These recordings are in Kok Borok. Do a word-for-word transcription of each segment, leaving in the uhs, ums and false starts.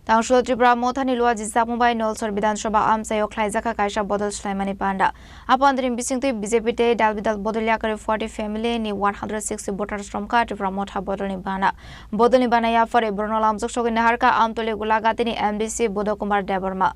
Tangshul Tripura Mothani lua jisakmung bai Nolsor Bidhan Sabha amchaio khlaijakha kaisa bodol swlaimani panda. Apandini bisingtwi B J P tei dal bidal bodol yakarwi forty family ni one hundred sixty voters romkha Tripura Motha bodolni bana. Bodolni bana yaphari borokno lamjak sogwi naharkha Amtoli Gulagatini M D C Budo Kumar Debbarma.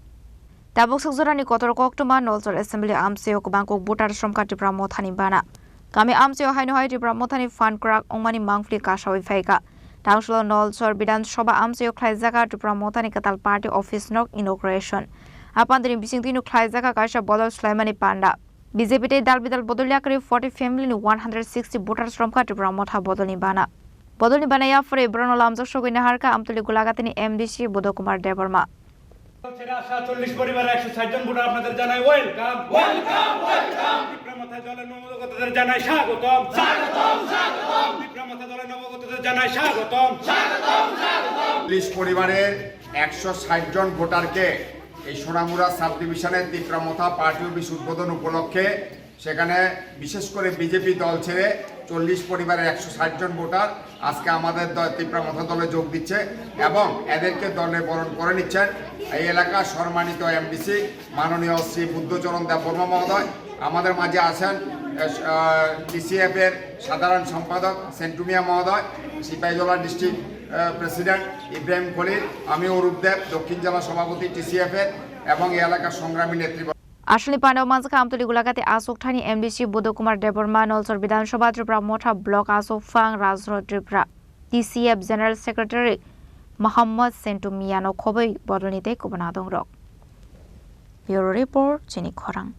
Tabuk sukjorani kotor koktwma Nolsor Assembly amchaio kwbangkuk voters romkha Tripura Mothani bana. Kami amchaio haino hai Tripura Mothani phan kwrak wngmani mangpili kasawi phaikha. Tangshul Nolsor Bidhan Sabha amchaio khlaijak Tripura Mothani kwtal party office nok inauguration. Apandini bisingtwino khlaijak kaisa bodol swlaimani panda. B J P tei dal bidal bodol yakarwi forty family ni one hundred sixty voters romkha Tripura Motha bodolni bana. Bodolni bana yaphari borokno lamjak sogwi naharkha Amtoli Gulagatini M D C Budo Kumar Debbarma. ছেড়ে আসা চল্লিশ পরিবারের একশো ষাট জন ভোটার আপনাদের জানাই welcome. Welcome, welcome. Tipra মথা দলের নবাগতদের জানাই স্বাগতম। স্বাগতম, স্বাগতম। তিপ্রা মথা দলের নবাগতদের জানাই স্বাগতম। স্বাগতম, স্বাগতম। চল্লিশ পরিবারের একশো ষাট জন ভোটারকে এই সোনামুড়া সাব ডিভিশনের তিপ্রা মথা পার্টি অফিস উদ্বোধন উপলক্ষে সেখানে বিশেষ করে বিজেপি দল ছেড়ে চল্লিশ পরিবারের একশো ষাট জন ভোটার আজকে আমাদের দ-, তিপ্রা মথা দলে যোগ দিচ্ছে এবং এদেরকে দলে বরণ করে নিচ্ছেন এই এলাকার সম্মানিত এমডিসি মাননীয় শ্রী বুদ্ধচরণ দেববর্মা মহোদয়, আমাদের মাঝে আছেন, আহ, টিসিএফ এর সাধারণ সম্পাদক সেন্টু মিয়া মহোদয়, সিপাহীজলা ডিস্ট্রিক্ট, আহ, প্রেসিডেন্ট ইব্রাহিম খলিল, আমি অরূপ দেব, দক্ষিণ জেলা সভাপতি টিসিএফ এর এবং এই এলাকার সংগ্রামী নেতৃবৃন্দ। Aswkni pandao manjakha Amtoli Gulagati aswk thani M D C Budo Kumar Debbarma, Nolsor Bidhan Sabha Tripura Motha Block aswk phang Rajrot Tripura, T C F General Secretary Mohammad Sentu Miyano khobwi bodolni tei kubun adongrok. Bureau Report, Chini Khorang.